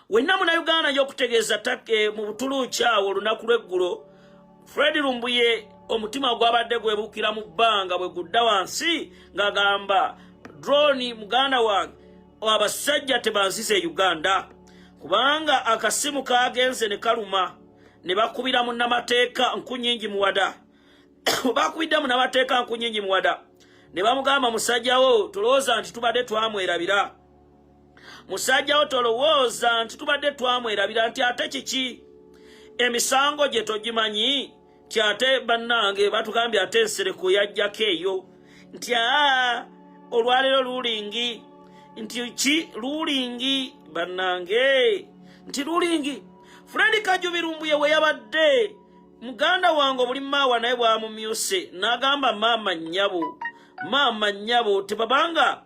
Wenna Munauganda nja okutegeeza take mu Butuluuki awo olunaku lw'eggulo Fred Lumbuye omutima gwabadde gwebuukira mu bbanga bwe gudda wansi ng'agamba, "Drone, muganda wange, abasajja tebanzize e Uganda," kubanga akasimu kagenze ne kaluma ne bakubira munnamateeka Nkunyingi Muwada. Bakubidde munnamateeka Nkunyingi Muwada ne bamugamba, "Musajjawo, tolowooza nti tubadde twamwerabira. Musajjawo, tolowooza nti tubadde twamwerabira." Nti, "Ate kiki? Emisango gye togimanyi?" Ti, "Ate bannange batugambye ate Nsereko yajjako eyo." Nti, "Aa, olwaleero ruling." Nti, "Ki ruling, bannange?" Nti, "Ruling." Fred Kajubi Lumbuye we yabadde, muganda wange, obuli maawa naye bwamumyuse n'agamba, "Maama nnyabo, maama nnyabo, tebabanga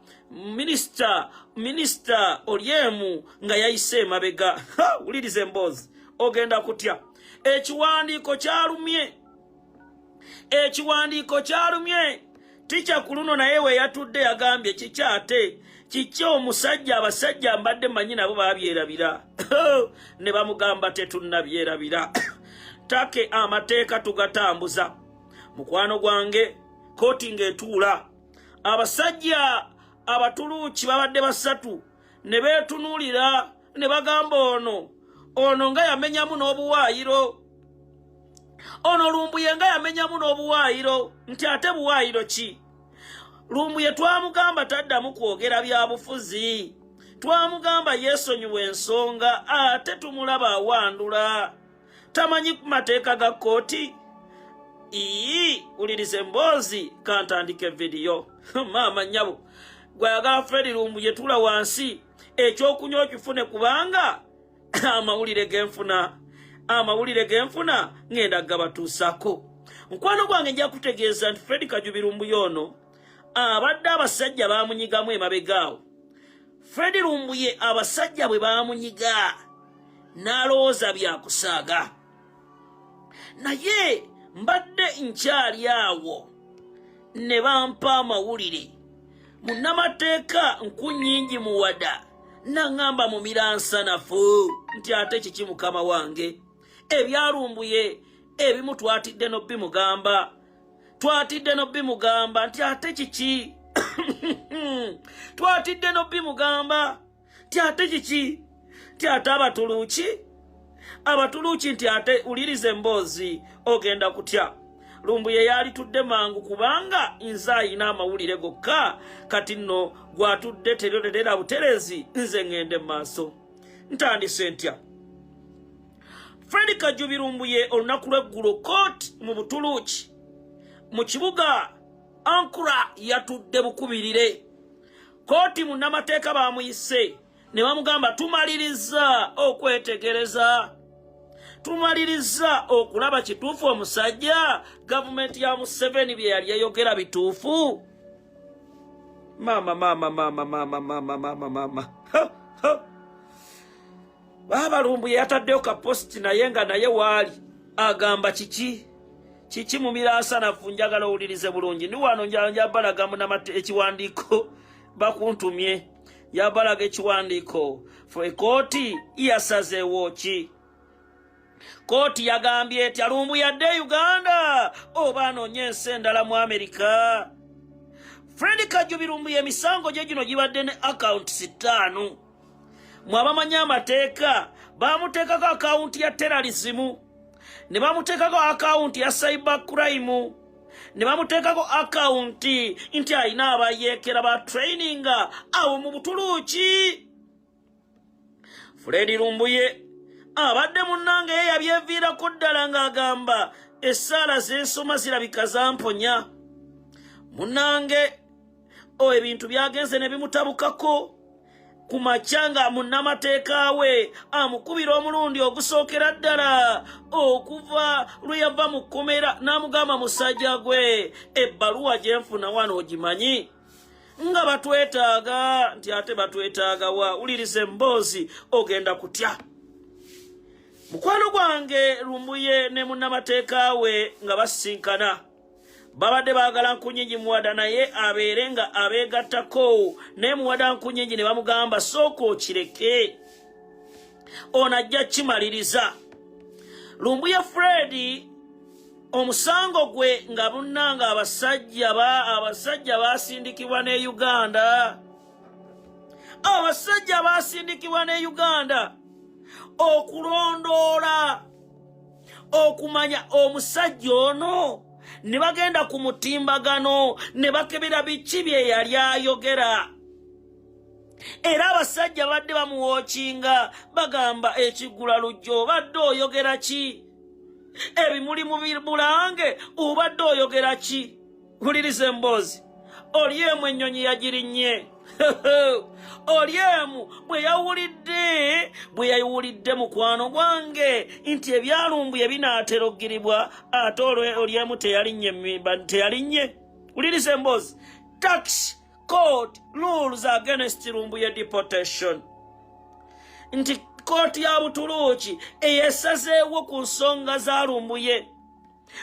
minisita Oryem nga yayise emabega." Wuliriza emboozi, ogenda kutya. Ekiwandiiko kyalumye, ekiwandiiko kyalumye ticca ku luno, naye we yatudde yagambye, "Kiki ate? Kiki omusajja? Abasajja mbadde manyi nabo babyerabira." Ne bamugamba, "Tetunnabyerabira take, amateeka tugatambuza." Mukwano gwange, kooti ng'etuula, abasajja Abatuluuki babadde basatu ne beetunuulira ne bagamba, Ono nga yamenyamu n'obuwaayiro, ono Lumbuye nga yamenyamu n'obuwaayiro." Nti, "Ate buwaayiro ki? Lumbuye twamugamba taddamu kwogera bya bufuzi, twamugamba yeesonyiwa ensonga, ate tumulaba awandula, tamanyi ku mateeka ga kkooti." Ii, wuliriza emboozi, kantandika evidiyo. Maama nnyabo, gwayagala Fred Lumbuye, tula wansi ekyokunywa okifune, kubanga amawulire genfuna, amawulire genfuna ŋŋenda gabatuusaako. Mukwano gwange, nja kutegeeza nti Fred Kajubi Lumbuye ono abadde abasajja bamunyigamu emabega awo. Fred Lumbuye abasajja bwe bamunyiga n'alowooza byakusaaga, naye mbadde nkyali awo ne bampa amawulire. Munnamateeka Nkunyingi Muwada naŋŋamba mu miransanafu nti, "Ate kiki, mukama wange? Ebyalumbuye ebimu twatidde nobimugamba, twatidde nobimugamba." Nti, "Ate kiki? Twatidde nobimugamba." Nti, "Ate kiki?" Nti, "Ate Abatuluuki, Abatuluuki." Nti, "Ate wuliriza emboozi, ogenda kutya." Lumbuye yalitudde mangu kubanga nze ayina amawulire gokka. Kati nno gwatudde tererera buterezi, nze ŋŋende mu maaso. Ntandise ntya? Fred Kajubi Lumbuye olunaku lw'eggulo kooti mu Butuluuki mu kibuga Ankara yatudde bukubirire. Kooti, munnamateeka bamuyise ne bamugamba, "Tumaliriza okwetegereza, tumaliriza okulaba kituufu omusajja gavumenti ya Museveni bye yali eyogera bituufu." Maama, maama, maama, maama, maama, maama, maama. Baaba Lumbuye yataddeyo ka post, naye nga naye waali agamba, "Kiki? Kiki?" Mu miransanafu, njagala owulirize bulungi. Ndi wano njabalaga munamate ekiwandiiko bakuntumye, yabalaga ekiwandiiko. Fe kooti yasazeewo ki? Kooti yagambye etya? Lumbuye adde Uganda oba anoonye ensi endala mu Amerika? Fred Kajubi Lumbuye emisango gye gino gibadde ne akawunti ttaano. Mwe abamanyi amateeka, bamuteekako akawunti ya terrorism, ne bamuteekako akawunti ya cyber crime, ne bamuteekako akawunti nti alina abayeekera ba traininga awo mu Butuluuki. Fred Lumbuye abadde munnange ye yabyeviirako ddala ng'agamba, "Essaala z'ensoma zirabika zamponya." Munnange, o ebintu byagenze ne bimutabukako ku makya nga munnamateeka we amukubira omulundi ogusookera ddala okuva lwe yava mu kkomera, n'amugamba, "Musajja gwe, ebbaluwa gye nfuna wano ogimanyi nga batwetaaga?" Nti, "Ate batwetaaga wa?" Wuliriza emboozi, ogenda kutya. Mukwano gwange, Lumbuye ne munnamateeka we nga basisinkana, babadde baagala Nkunyingi Muwada naye abeere nga abeegattako, naye Muwada Nkunyingi ne bamugamba, "Sooka okireke." Ono ajja kimaliriza. Lumbuye Fred omusango gwe nga munnanga abasajja ba abasajja basindikibwa ne Uganda, abasajja basindikibwa ne Uganda okulondoola okumanya omusajja ono, ne bagenda ku mutimbagano ne bakebera biki bye yali ayogera. Era abasajja badde bamuwookinga, bagamba, "Ekiggula lujja, obadde oyogera ki? Ebimuli mu bulange obadde oyogera ki?" Wuliriza emboozi. Oli emu ennyonyi yagirinnye, oli emu bwe yawulidde mukwano gwange nti ebyalumbuye binaatera okugiribwa, ate oli emu teyalinnye. Wuliriza emboozi. Turkish court rules against Lumbuye deportation, nti kooti ya Butuluuki eyesazeewo ku nsonga za Lumbuye.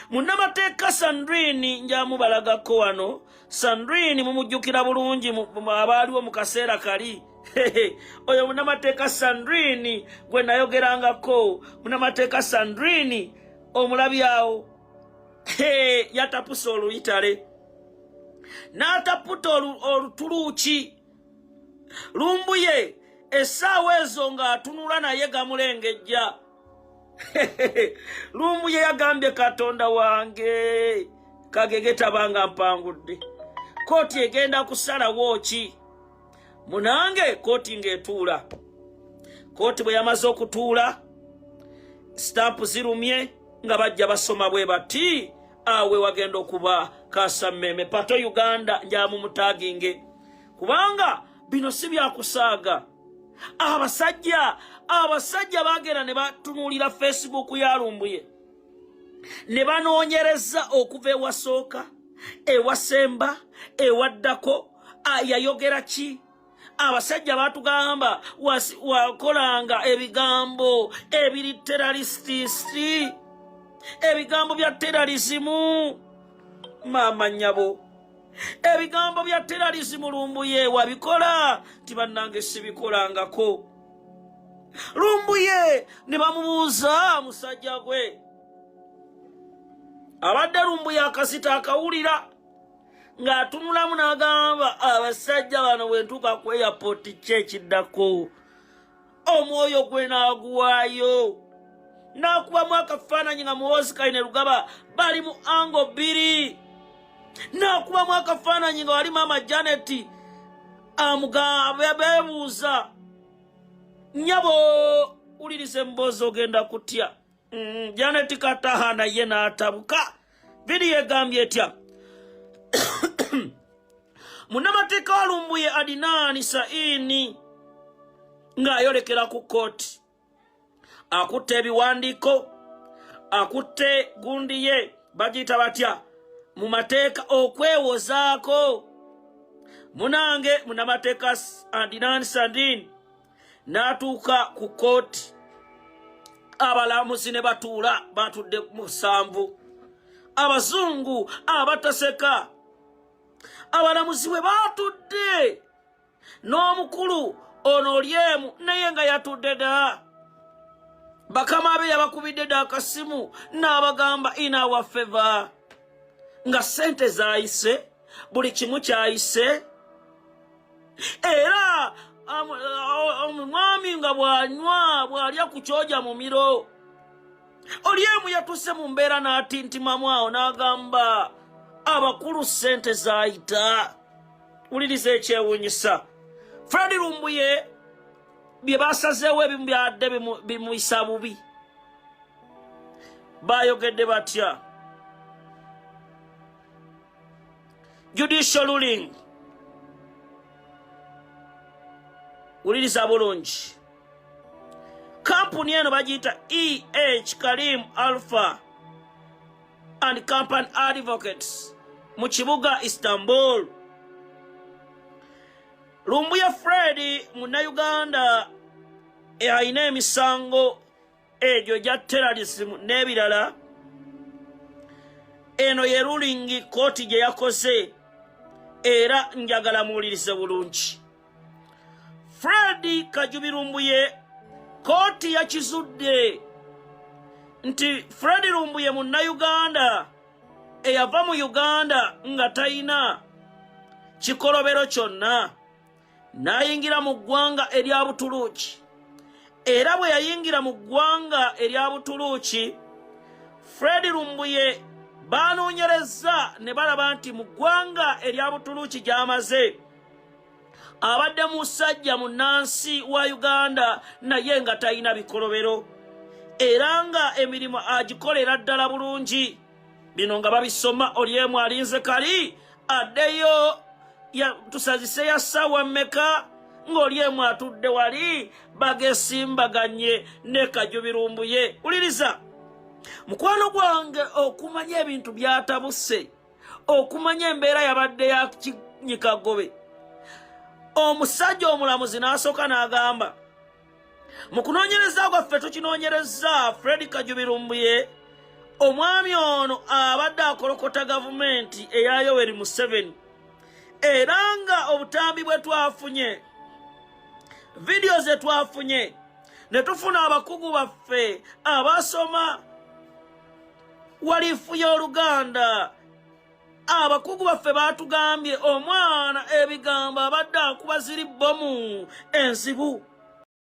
Munnamateeka Sandrine njamubalagako wano. Sandrine mumujjukira bulungi, abaaliwo mu kaseera kali. Oyo munnamateeka Sandrine gwe nayogerangako. Munnamateeka Sandrine omulabi awo yatapusa oluyitale n'ataputa olutuluuki. Lumbuye essaawa ezo ng'atunula naye gamulengejja. Lumbuye yagambye, "Katonda wange, kagege tabanga mpangudde. Kooti egenda kusalawo ki munange?" Kooti ng'etuula. Kooti bwe yamaze okutuula, sitampu zirumye nga bajja basoma bwe bati. Awe wagenda okuba kasammeme pato Uganda njamumutaginge, kubanga bino si byakusaaga. Abasajja bagenda ne batunuulira Facebook ya Lumbuye ne banoonyereza okuva ewasooka, ewasemba, ewaddako, yayogera ki. Abasajja batugamba wakolanga ebigambo ebiri terrorists, ebigambo bya terrorism. Maama nnyabo, ebigambo bya terrorism Lumbuye wabikola? Nti, "Bannange, sibikolangako." Lumbuye ne bamubuuza, musajja gwe abadde Lumbuye akasita akawulira ng'atunulamu n'agamba, "Abasajja bano bwe ntuuka ku airport ki ekiddako?" Omwoyo gwe n'aguwaayo n'akubamu akafaananyi nga Muhoozi Kainerugaba bali mu angle bbiri, n'akubamu akafaananyi nga wali maama Janet beebuuza. Nyabo, wuliriza emboozi, ogenda kutya. Janet Kataha naye n'atabuka. Vidiyo egambye etya? Munnamateeka wa Lumbuye Adinaani Saini ng'ayolekera ku kooti, akutte ebiwandiiko, akutte gundi ye bagiyita batya mu mateeka, okwewozaako. Munange, munnamateeka Adinaani Sandin n'atuuka ku kooti, abalamuzi ne batuula, batudde 7, abazungu abataseka. Abalamuzi bwe batudde n'omukulu ono olyemu naye nga yatudde dda, bakama be yabakubidde dda akasimu n'abagamba in our favor, nga ssente zaayise, buli kimu kyayise. Era omwami nga bw'anywa bw'alya ku kyoja mumiro, olyemu yatuse mu mbeera n'atintimamu awo n'agamba, "Abakulu, ssente zaayita." Wuliriza ekyewuunyisa. Fred Lumbuye bye basazeewo ebimu byadde bimuyisa bubi. Bayogedde batya? Judicial ruling, wuliriza bulungi. Kampuni eno bagiyita Eh Karim Alpha and Company Advocates mu kibuga Istanbul. Lumbuye Fred Munnayuganda alina emisango egyo gya terrorism n'ebirala. Eno ye ruling kooti gye yakoze, era njagala muwulirize bulungi. Fred Kajubi Lumbuye Kkooti yakizudde nti Fred Lumbuye munnayuganda eyava mu Uganda nga talina kikolobero kyonna n'ayingira mu ggwanga erya Butuluuki, era bwe yayingira mu ggwanga erya Butuluuki, Fred Lumbuye baanoonyerezza ne balaba nti mu ggwanga erya Butuluuki gy'amaze abadde musajja munnansi wa Uganda naye nga talina bikolobero era nga emirimu agikolera ddala bulungi. Bino nga babisoma olyemu alinze kali addeyo tusazise ya ssaawa mmeka ng'olyemu atudde wali bagesimbaganye ne Kajubi Lumbuye. Wuliriza mukwano gwange, okumanya ebintu byatabuse, okumanya embeera yabadde ya kinyikagobe. Omusajja omulamuzi n'asooka n'agamba, mu kunoonyereza kwaffe tukinoonyereza Fred Kajubi Lumbuye, omwami ono abadde akolokota gavumenti eya Yoweri Museveni, era nga obutambi bwe twafunye, vidiyo ze twafunye, ne tufuna abakugu baffe abasoma walifu y'Oluganda, abakugu baffe baatugambye omwana ebigambo abadde akuba ziri bbomu enzibu.